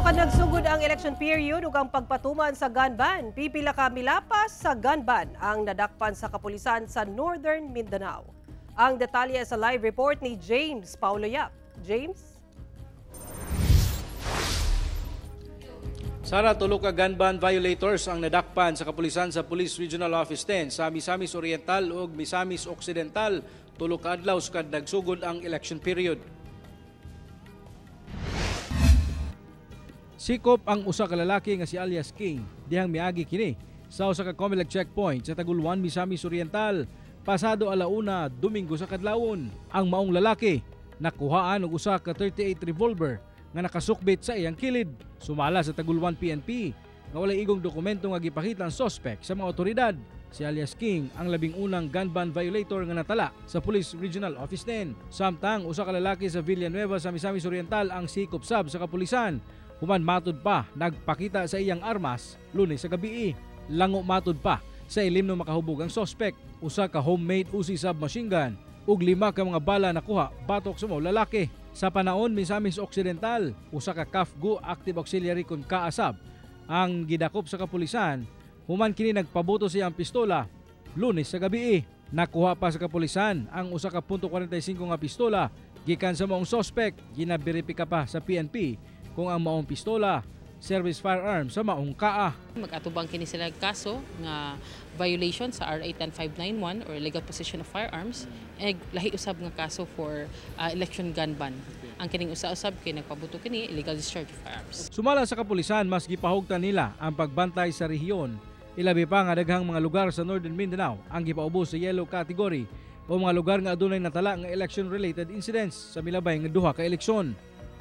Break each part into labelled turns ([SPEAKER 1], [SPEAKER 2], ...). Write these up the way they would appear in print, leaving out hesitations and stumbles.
[SPEAKER 1] Sukad nagsugod ang election period ug ang pagpatuman sa gun ban, pipila ka milapas sa gun ban ang nadakpan sa kapulisan sa Northern Mindanao. Ang detalye sa live report ni James Paulo Yap. James?
[SPEAKER 2] Sara, tulo ka gun ban violators ang nadakpan sa kapulisan sa Police Regional Office 10 sa Misamis Oriental ug Misamis Occidental tulo ka adlaw sukad nagsugod ang election period. Sikop ang usa ka lalaki nga si alias King dihang miagi kini sa usa ka Comelec checkpoint sa Taguluan, Misamis Oriental pasado 1:00 Domingo sa kadlawon. Ang maong lalaki nakuhaan og usa ka 38 revolver nga nakasukbit sa iyang kilid. Sumala sa Taguluan PNP nga walay igong dokumento nga gipakita ang suspect sa mga otoridad. Si alias King ang 11 gun ban violator nga natala sa Police Regional Office 10. Samtang usa ka lalaki sa Villanueva sa Misamis Oriental ang sikop sab sa kapulisan. Human matud pa nagpakita sa iyang armas Lunes sa gabi. Lango matud pa sa ilim no makahubog ang suspect. Usa ka homemade Uzi submachine gun ug 5 ka mga bala nakuha batok sa mga lalaki. Sa panaon Misamis Occidental, usa ka CAFGU Active Auxiliary kun kaasab ang gidakop sa kapulisan human kini nagpabuto sa iyang pistola Lunes sa gabi. Nakuha pa sa kapulisan ang usa ka .45 nga pistola gikan sa maong suspect. Ginaberipika pa sa PNP kung ang maong pistola service firearm sa maong kaa.
[SPEAKER 3] Mag-atubang kini sila kaso nga violation sa RA 10591 or illegal possession of firearms, eg lahi usab nga kaso for election gun ban. Ang kining usa-usab kay nagpabuto kini illegal discharge of firearms.
[SPEAKER 2] Sumala sa kapulisan, mas gipahugtan nila ang pagbantay sa rehiyon. Ilabi pa nga daghang mga lugar sa Northern Mindanao ang gipaubos sa yellow category o mga lugar nga adunay natala nga election-related incidents sa milabay nga duha ka eleksyon.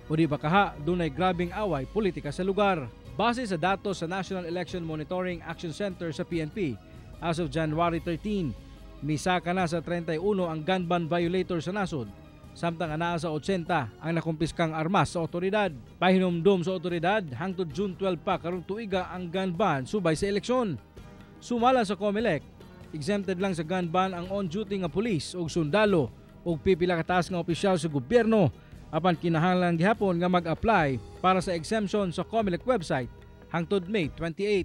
[SPEAKER 2] O di ba kaha, dunay grabeng away politika sa lugar. Base sa datos sa National Election Monitoring Action Center sa PNP, as of January 13, misaka na sa 31 ang gun ban violator sa nasod, samtang anaa sa 80 ang nakumpiskang armas sa otoridad. Pahinumdum sa otoridad, hangtod June 12 pa karong tuiga ang gun ban subay sa eleksyon. Sumala sa COMELEC, exempted lang sa gun ban ang on-duty nga pulis ug sundalo ug pipila ka taas nga opisyal sa gobyerno apan kinahanglan gihapon nga mag-apply para sa exemption sa COMELEC website hangtod May 28.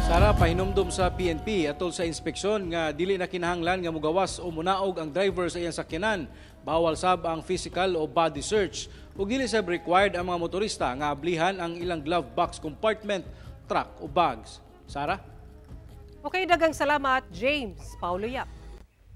[SPEAKER 2] Sara, pahinumdum sa PNP atol sa inspeksyon nga dili na kinahanglan nga mugawas o munaog ang driver sa iyang sakyanan. Bawal sab ang physical o body search ug dili sab required ang mga motorista nga ablihan ang ilang glove box compartment, truck o bags. Sara?
[SPEAKER 1] Okay, daghang salamat, James Paulo Yap.